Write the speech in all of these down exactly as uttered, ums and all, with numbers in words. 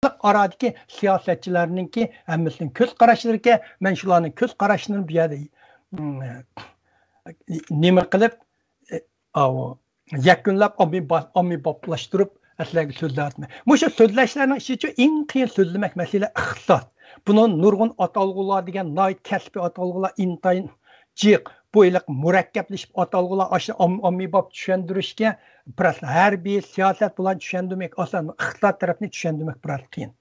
خەلقئارادىكى سىياسەتچىلەرنىڭكى ھەممىسىنىڭ كۆز قاراشلىرىكەن. مەن شۇلارنىڭ كۆز قاراشلىرىنى بۇ يەردە، م، نېمە قىلىپ، ئە، ئاۋۇ، يەكۈنلەپ ئاممىبا-، ئاممىبابلاشتۇرۇپ سىلەرگە سۆزلەۋاتىمەن. مۇشۇ سۆزلەشلەرنىڭ ئىچىدىچۇ ئەڭ قىيىن سۆزلىمەك مەسىلە ئىقتىساد. بۇنىڭ نۇرغۇن ئاتالغۇلار دېگەن ناھايىتى كەسپىي ئاتالغۇلار ئىنتايىن جىق. بۇ ھېلىقى مۇرەككەپلىشىپ ئاتالغۇلار ئاشۇ ئام-، ئاممىباب چۈشەندۈرۈشكە بىراز ھەربىي سىياسەت بىلەن چۈشەندۈرمەك، ئاساسەن ئىقتىساد تەرەپنى چۈشەندۈرمەك بىراز قىيىن.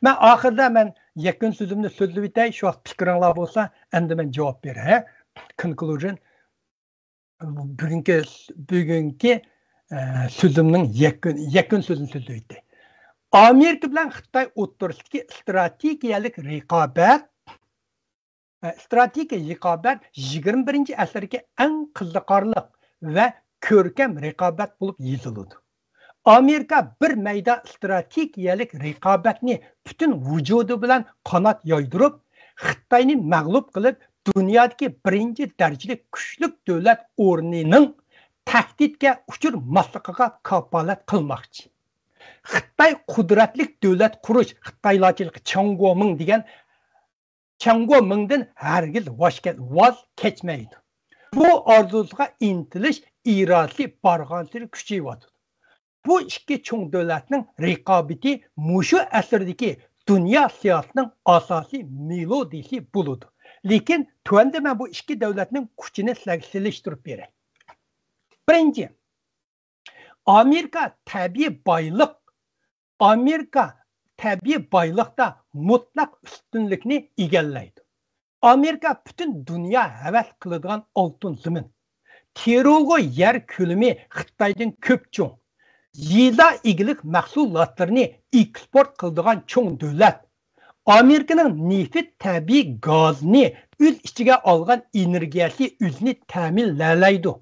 مەن ئاخىرىدا مەن يەكۈن سۆزۈمنى سۆزلىۋېتەي، شۇ ۋاقىت پىكرىڭلار بولسا، ئەمدى مەن جاۋاب بېرەي. ھە؟ Conclusion. بۈگۈنكى، بۈگۈنكى، ئە، سۆزۈمنىڭ يەكۈن، يەكۈن سۆزىنى سۆزلەۋېتەي. ئامېرىكا بىلەن خىتاي ئوتتۇرىسىدىكى ئىستراتېگىيەلىك رىقابەت، ئە، ئىستراتېگىيە رىقابەت يىگىرمە بىرىنچى ئەسىردىكى ئەڭ قىزىقارلىق ۋە كۆركەم رىقابەت بولۇپ يېزىلىدۇ. ئامېرىكا بىر مەيدان ئىستراتېگىيەلىك رىقابەتنى پۈتۈن ۋۇجۇدى بىلەن قانات يايدۇرۇپ، خىتاينى مەغلۇپ قىلىپ، دۇنيادىكى بىرىنچى دەرىجىلىك كۈچلۈك دۆلەت ئورنىنىڭ تەھدىتكە ئۇچرىماسلىقىغا كاپالەت قىلماقچى. خىتاي قۇدرەتلىك دۆلەت قۇرۇش، خىتايلارچىلىقى چاڭگومىڭ دېگەن، چاڭگومىڭدىن ھەرگىز ۋاز كەچ-، ۋاز كەچمەيدۇ. بۇ ئارزۇسىغا ئىنتىلىش ئىرادىسى بارغانسېرى كۈچىيىۋاتىدۇ. بۇ ئىككى چوڭ دۆلەتنىڭ رىقابىتى مۇشۇ ئەسىردىكى دۇنيا سىياسىتىنىڭ ئاساسىي مېلودىيىسى بولىدۇ. لېكىن تۆۋەندە مەن بۇ ئىككى دۆلەتنىڭ كۈچىنى سىلەرگە سېلىشتۇرۇپ بېرەي. بىرىنچى، ئامېرىكا تەبىئىي بايلىق، ئامېرىكا تەبىئىي بايلىقتا مۇتلەق ئۈستۈنلۈكنى ئىگىلەيدۇ. ئامېرىكا پۈتۈن دۇنيا ھەۋەس قىلىدىغان ئالتۇن زېمىن. تېرىلغۇ يەر كۆلىمى خىتايدىن كۆپ چوڭ. يېزا ئىگىلىك مەھسۇلاتلىرىنى ئېكسپورت قىلىدىغان چوڭ دۆلەت. ئامېرىكىنىڭ نېفىت، تەبىئىي گازنى ئۆز ئىچىگە ئالغان ئېنېرگىيەسى ئۆزىنى تەمىنلەيدۇ.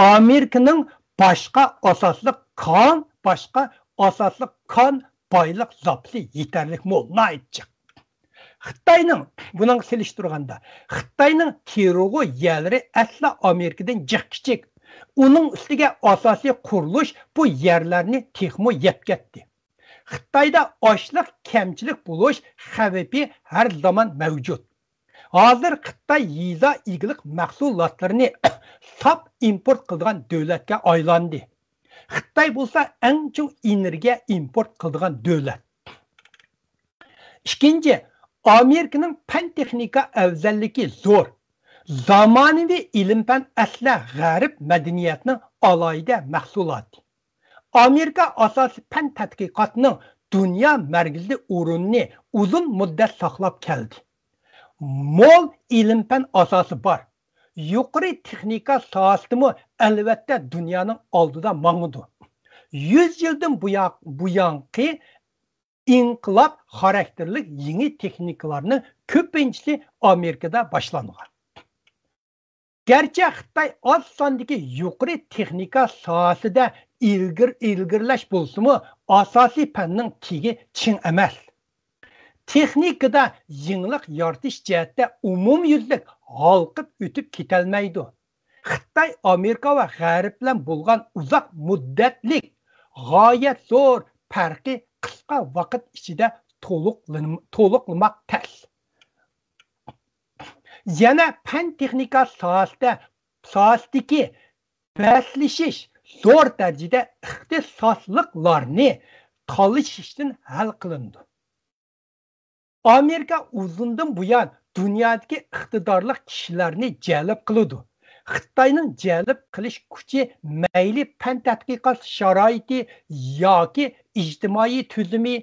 ئامېرىكىنىڭ باشقا ئاساسلىق كان، باشقا ئاساسلىق كان بايلىق زاپىسى يېتەرلىك مول، ناھايىتى جىق. خىتاينىڭ، بۇنىڭغا سېلىشتۇرغاندا، خىتاينىڭ تېرىلغۇ يەرلىرى ئەسلا ئامېرىكىدىن جىق كىچىك. ئۇنىڭ ئۈستىگە ئاساسىي قۇرۇلۇش بۇ يەرلەرنى تېخىمۇ يەپ كەتتى. خىتايدا ئاشلىق كەمچىلىك بولۇش خەۋپى ھەر زامان مەۋجۇت. ھازىر خىتاي يېزا ئىگىلىك مەھسۇلاتلىرىنى ساپ ئىمپورت قىلىدىغان دۆلەتكە ئايلاندى. خىتاي بولسا ئەڭ چوڭ ئېنېرگىيە ئىمپورت قىلىدىغان دۆلەت. ئىككىنچى، ئامېرىكىنىڭ پەن تېخنىكا ئەۋزەللىكى زور. زامانىۋى ئىلىم-پەن ئەسلى غەرب مەدەنىيەتنىڭ ئالاھىدە مەھسۇلاتى. ئامېرىكا ئاساسىي پەن تەتقىقاتنىڭ دۇنيا مەركىزىي ئورنىنى ئۇزۇن مۇددەت ساقلاپ كەلدى. مول ئىلىم-پەن ئاساسى بار. يۇقىرى تېخنىكا ساھەسىدىمۇ ئەلۋەتتە دۇنيانىڭ ئالدىدا ماڭىدۇ. يۈز يىلدىن بۇيا-، بۇيانقى ئىنقىلاب خاراكتېرلىك يېڭى تېخنىكىلارنىڭ كۆپىنچىسى ئامېرىكىدا باشلانغان. گەرچە خىتاي ئاز ساندىكى يۇقىرى تېخنىكا ساھەسىدە ئىلگىر-، ئىلگىرىلەش بولسىمۇ، ئاساسىي پەننىڭ تېگى چىڭ ئەمەس. تېخنىكىدا يېڭىلىق يارىتىش جەھەتتە ئومۇميۈزلۈك ھالقىپ ئۆتۈپ كېتەلمەيدۇ. خىتاي ئامېرىكا ۋە غەرب بىلەن بولغان ئۇزاق مۇددەتلىك، غايەت زور پەرقى قىسقا ۋاقىت ئىچىدە تولۇقلىنىم-، تولۇقلىماق تەس. يەنە پەن تېخنىكا ساھەسىدە، ساھەسىدىكى بەسلىشىش زور دەرىجىدە ئىختىساسلىقلارنى تالىشىشتىن ھەل قىلىنىدۇ. ئامېرىكا ئۇزۇندىن بۇيان دۇنيادىكى ئىقتىدارلىق كىشىلەرنى جەلپ قىلىدۇ. خىتاينىڭ جەلپ قىلىش كۈچى مەيلى پەن تەتقىقات شارائىتى ياكى ئىجتىمائىي تۈزۈمى،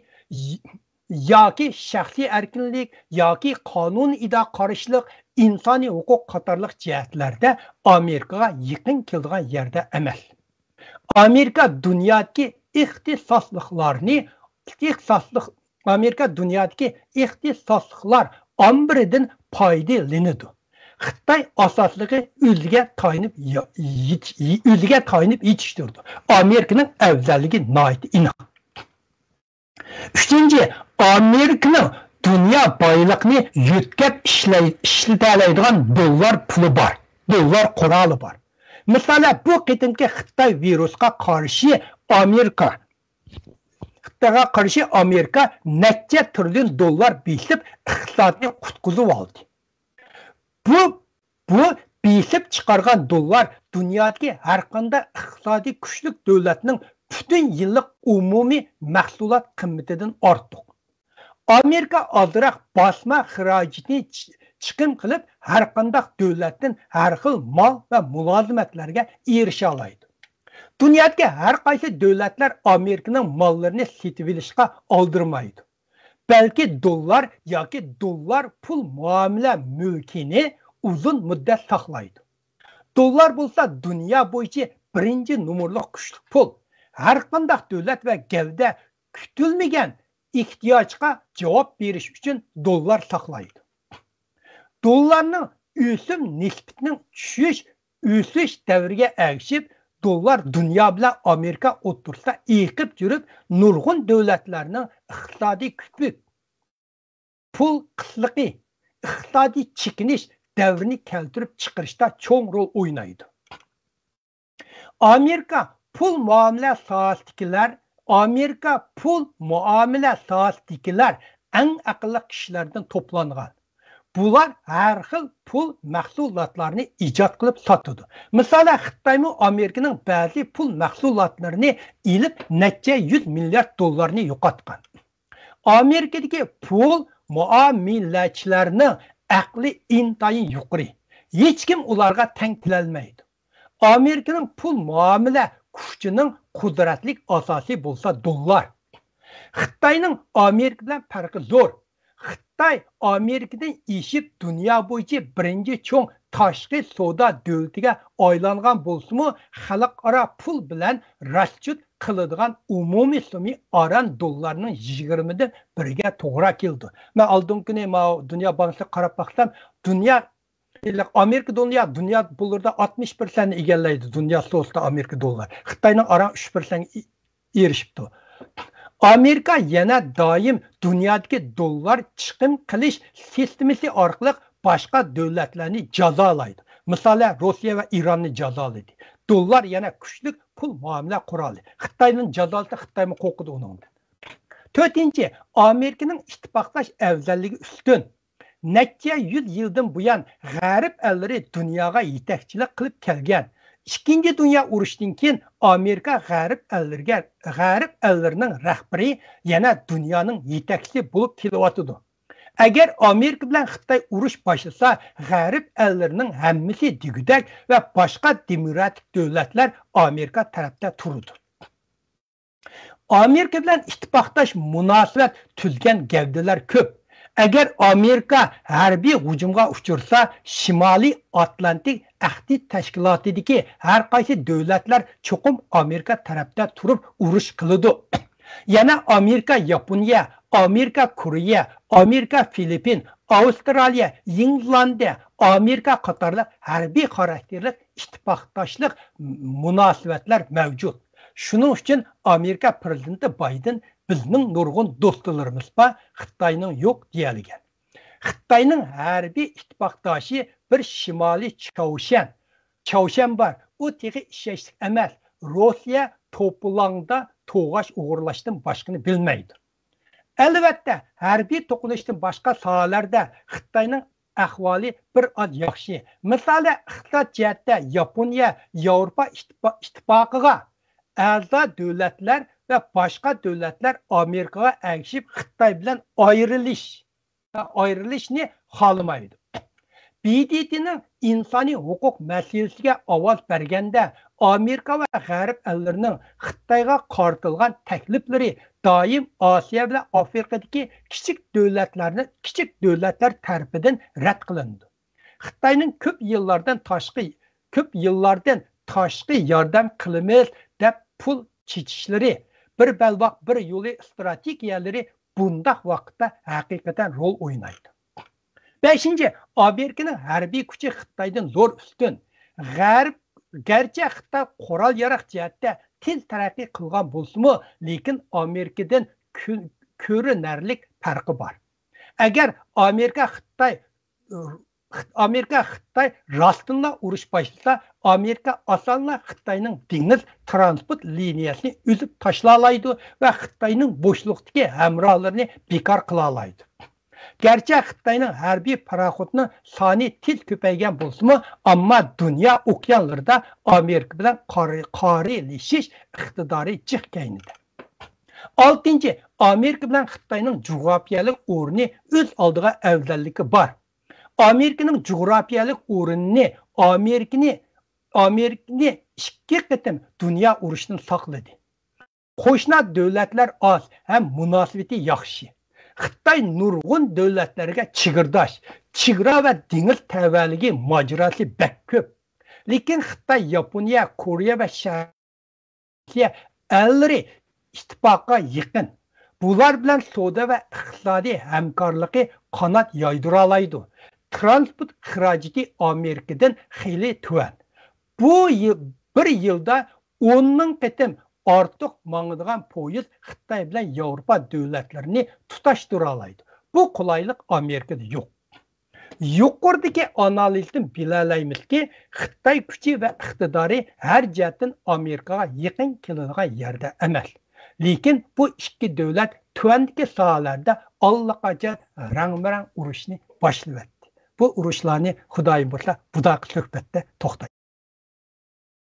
ياكى شەخسىي ئەركىنلىك، ياكى قانۇن ئىدا قارشىلىق، ئىنسانىي ھوقۇق قاتارلىق جەھەتلەردە ئامېرىكىغا يېقىن كېلىدىغان يەردە ئەمەس. ئامېرىكا دۇنيادىكى ئىختىساسلىقلارنى، ئىختىساسلىق، ئامېرىكا دۇنيادىكى ئىختىساسلىقلار ئامبىرىدىن پايدىلىنىدۇ. خىتاي ئاساسلىقى ئۆزىگە تايىنىپ يا-، يېتىش-، ئۆزىگە تايىنىپ يېتىشتۈرىدۇ. ئامېرىكىنىڭ ئەۋزەللىكى ناھايىتى ئېنىق. ئۈچىنچى، ئامېرىكىنىڭ دۇنيا بايلىقىنى يۆتكەپ ئىشلەي-، ئىشلىتەلەيدىغان دوللار پۇلى بار، دوللار قورالى بار. مىسالەن، بۇ قېتىمقى خىتاي ۋىرۇسقا قارشى ئامېرىكا، خىتايغا قارشى ئامېرىكا نەچچە تىرىليون دوللار بېسىپ، ئىقتىسادنى قۇتقۇزۇۋالدى. بۇ، بۇ بېسىپ چىقارغان دوللار دۇنيادىكى ھەرقانداق ئىقتىسادىي كۈچلۈك دۆلەتنىڭ پۈتۈن يىللىق ئومۇمىي مەھسۇلات قىممىتىدىن ئارتۇق. ئامېرىكا ئازراق باسما خىراجىتىنى چىقىم قىلىپ، ھەرقانداق دۆلەتتىن ھەر خىل مال ۋە مۇلازىمەتلەرگە ئېرىشەلەيدۇ. دۇنيادىكى ھەر قايسى دۆلەتلەر ئامېرىكىنىڭ ماللىرىنى سېتىۋېلىشقا ئالدىرىمايدۇ، بەلكى دوللار ياكى دوللار پۇل مۇئامىلە مۈلكىنى ئۇزۇن مۇددەت ساقلايدۇ. دوللار بولسا دۇنيا بويىچە بىرىنچى نومۇرلۇق كۈچلۈك پۇل. ھەرقانداق دۆلەت ۋە گەۋدە كۈتۈلمىگەن ئېھتىياجغا جاۋاب بېرىش ئۈچۈن دوللار ساقلايدۇ. دوللارنىڭ ئۆسۈم نىسبىتىنىڭ چۈشۈش، ئۆسۈش دەۋرىگە ئەگىشىپ، دوللار دۇنيا بىلەن ئامېرىكا ئوتتۇرىسىدا ئېقىپ يۈرۈپ، نۇرغۇن دۆلەتلەرنىڭ ئىقتىسادىي كۈچلۈك، پۇل قىتلىقى، ئىقتىسادىي چېكىنىش دەۋرىنى كەلتۈرۈپ چىقىرىشتا چوڭ رول ئوينايدۇ. ئامېرىكا پۇل مۇئامىلە ساھەسىدىكىلەر، ئامېرىكا پۇل مۇئامىلە ساھەسىدىكىلەر ئەڭ ئەقىللىق كىشىلەردىن توپلانغان. بۇلار ھەر خىل پۇل مەھسۇلاتلارنى ئىجاد قىلىپ ساتىدۇ. مىسالەن، خىتايمۇ ئامېرىكىنىڭ بەزى پۇل مەھسۇلاتلىرىنى ئېلىپ، نەچچە يۈز مىليارد دوللارنى يوقاتقان. ئامېرىكىدىكى پۇل مۇئامىلەچىلەرنىڭ ئەقلى ئىنتايىن يۇقىرى. ھېچكىم ئۇلارغا تەڭ كېلەلمەيدۇ. ئامېرىكىنىڭ پۇل مۇئامىلە كۈچىنىڭ قۇدرەتلىك ئاساسى بولسا دوللار. خىتاينىڭ ئامېرىكا بىلەن پەرقى زور. خىتاي ئامېرىكىدىن ئېشىپ دۇنيا بويىچە بىرىنچى چوڭ تاشقى سودا دۆلىتىگە ئايلانغان بولسىمۇ، خەلقئارا پۇل بىلەن راسچوت قىلىدىغان ئومۇمىي سوممىسى ئاران دوللارنىڭ يىگىرمىدىن بىرىگە توغرا كېلىدۇ. مەن ئالدىنقى كۈنى ماۋۇ دۇنيا بانكىسىغا قاراپ باقسام، دۇنيا، ئامېرىكا دۇنيا، دۇنيا پۇللىرىدا ئاتمىش پىرسەنتنى ئىگىلەيدۇ، دۇنيا سودىسىدا ئامېرىكا دوللار. خىتاينىڭ ئاران ئۈچ پىرسەنتكە ئېرىشىپتۇ. ئامېرىكا يەنە دائىم دۇنيادىكى دوللار چىقىم قىلىش سىستېمىسى ئارقىلىق باشقا دۆلەتلەرنى جازالايدۇ. مىسالەن، روسىيە ۋە ئىراننى جازالىدى. دوللار يەنە كۈچلۈك پۇل مۇئامىلە قورالى. خىتاينى جازالىسا، خىتايمۇ قورقىدۇ ئۇنىڭدىن. تۆتىنچى، ئامېرىكىنىڭ ئىتتىپاقداش ئەۋزەللىكى ئۈستۈن. نەچچە يۈز يىلدىن بۇيان غەرب ئەللىرى دۇنياغا يېتەكچىلىك قىلىپ كەلگەن. ئىككىنچى دۇنيا ئۇرۇشىدىن كېيىن ئامېرىكا غەرب ئەللىرىگە، غەرب ئەللىرىنىڭ رەھبىرى، يەنە دۇنيانىڭ يېتەكچىسى بولۇپ كېلىۋاتىدۇ. ئەگەر ئامېرىكا بىلەن خىتاي ئۇرۇش باشلىسا، غەرب ئەللىرىنىڭ ھەممىسى دېگۈدەك ۋە باشقا دېموكراتىك دۆلەتلەر ئامېرىكا تەرەپتە تۇرىدۇ. ئامېرىكا بىلەن ئىتتىپاقداش مۇناسىۋەت تۈزگەن گەۋدىلەر كۆپ. ئەگەر ئامېرىكا ھەربىي ھۇجۇمغا ئۇچرىسا، شىمالىي ئاتلانتىك ئەھدى تەشكىلاتىدىكى ھەر قايسى دۆلەتلەر چوقۇم ئامېرىكا تەرەپتە تۇرۇپ ئۇرۇش قىلىدۇ. يەنە ئامېرىكا ياپونىيە، ئامېرىكا كورېيە، ئامېرىكا فىلىپپىن، ئاۋسترالىيە، ئىنگلىندىيە، ئامېرىكا قاتارلىق ھەربىي خاراكتېرلىك ئىتتىپاقداشلىق مۇناسىۋەتلەر مەۋجۇت. شۇنىڭ ئۈچۈن ئامېرىكا پىرېزىدېنتى بايدېن، «بىزنىڭ نۇرغۇن دوستلىرىمىز بار، خىتاينىڭ يوق» دېيەلىگەن. خىتاينىڭ ھەربىي ئىتتىپاقداشى بىر شىمالىي چاۋشيەن، چاۋشيەن بار، ئۇ تېخى ئىشەنچلىك ئەمەس. روسىيە توپىلاڭدا توغاچ ئوغرىلاشتىن باشقىنى بىلمەيدۇ. ئەلۋەتتە، ھەربىي توقۇنۇشتىن باشقا ساھەلەردە خىتاينىڭ ئەھۋالى بىر ئاز ياخشى. مىسالەن، ئىقتىساد جەھەتتە ياپونىيە ياۋروپا ئىتتىپا-، ئىتتىپاقىغا ئەزا دۆلەتلەر ۋە باشقا دۆلەتلەر ئامېرىكىغا ئەگىشىپ خىتاي بىلەن ئايرىلىش، ئايرىلىشنى خالىمايدۇ. ب د ت نىڭ ئىنسانىي ھوقۇق مەسىلىسىگە ئاۋاز بەرگەندە، ئامېرىكا ۋە غەرب ئەللىرىنىڭ خىتايغا قارىتىلغان تەكلىپلىرى دائىم ئاسىيا بىلەن ئافرىقىدىكى كىچىك دۆلەتلەرنى، كىچىك دۆلەتلەر تەرىپىدىن رەت قىلىنىدۇ. خىتاينىڭ كۆپ يىللاردىن تاشقى، كۆپ يىللاردىن تاشقى ياردەم قىلىمىز دەپ پۇل چېچىشلىرى، بىر بەلباغ بىر يولى ئىستراتېگىيەلىرى بۇنداق ۋاقىتتا ھەقىقەتەن رول ئوينايدۇ. بەشىنچى، ئامېرىكىنىڭ ھەربىي كۈچى خىتايدىن زور ئۈستۈن. غەرب، گەرچە خىتاي قورال-ياراغ جەھەتتە تېز تەرەققىي قىلغان بولسىمۇ، لېكىن ئامېرىكىدىن كۆ-، كۆرۈنەرلىك پەرقى بار. ئەگەر ئامېرىكا خىتاي ئامېرىكا خىتاي راستتىنلا ئۇرۇش باشلىسا، ئامېرىكا ئاسانلا خىتاينىڭ دېڭىز ترانسپورت لىنىيەسىنى ئۈزۈپ تاشلالايدۇ ۋە خىتاينىڭ بوشلۇقتىكى ھەمراھلىرىنى بىكار قىلالايدۇ. گەرچە خىتاينىڭ ھەربىي پاراخوتىنىڭ سانى تېز كۆپەيگەن بولسىمۇ، ئەمما دۇنيا ئوكيانلىرىدا ئامېرىكا بىلەن قارى-، قارىلىشىش ئىقتىدارى جىق كەينىدە. ئالتىنچى، ئامېرىكا بىلەن خىتاينىڭ جۇغراپىيەلىك ئورنى ئۆز ئالدىغا ئەۋزەللىكى بار. ئامېرىكىنىڭ جۇغراپىيەلىك ئورنىنى ئامېرىكىنى، ئامېرىكىنى ئىككى قېتىم دۇنيا ئۇرۇشىدىن ساقلىدى. قوشنا دۆلەتلەر ئاز ھەم مۇناسىۋىتى ياخشى. خىتاي نۇرغۇن دۆلەتلەرگە چېگرىداش، چېگرا ۋە دېڭىز تەۋەلىكى ماجىراسى بەك كۆپ. لېكىن خىتاي ياپونىيە، كورېيە ۋە شەرقىي ئاسىيا ئەللىرى ئىتتىپاققا يېقىن. بۇلار بىلەن سودا ۋە ئىقتىسادىي ھەمكارلىقى قانات يايدۇرالايدۇ. ترانسپورت خىراجىتى ئامېرىكىدىن خېلى تۆۋەن. بۇ يىل، بىر يىلدا ئون مىڭ قېتىم ئارتۇق ماڭىدىغان پويىز خىتاي بىلەن ياۋروپا دۆلەتلىرىنى تۇتاشتۇرالايدۇ. بۇ قولايلىق ئامېرىكىدا يوق. يۇقىرىدىكى ئانالىزدىن بىلەلەيمىزكى، خىتاي كۈچى ۋە ئىقتىدارى ھەر جەھەتتىن ئامېرىكىغا يېقىن كېلىدىغان يەردە ئەمەس. لېكىن بۇ ئىككى دۆلەت تۆۋەندىكى ساھەلەردە ئاللىقاچان رەڭمۇرەڭ ئۇرۇشنى باشلىۋەتتى. بۇ ئۇرۇشلارنى خۇدايىم بۇيرۇسا بۇداقى سۆھبەتتە توختايمىز.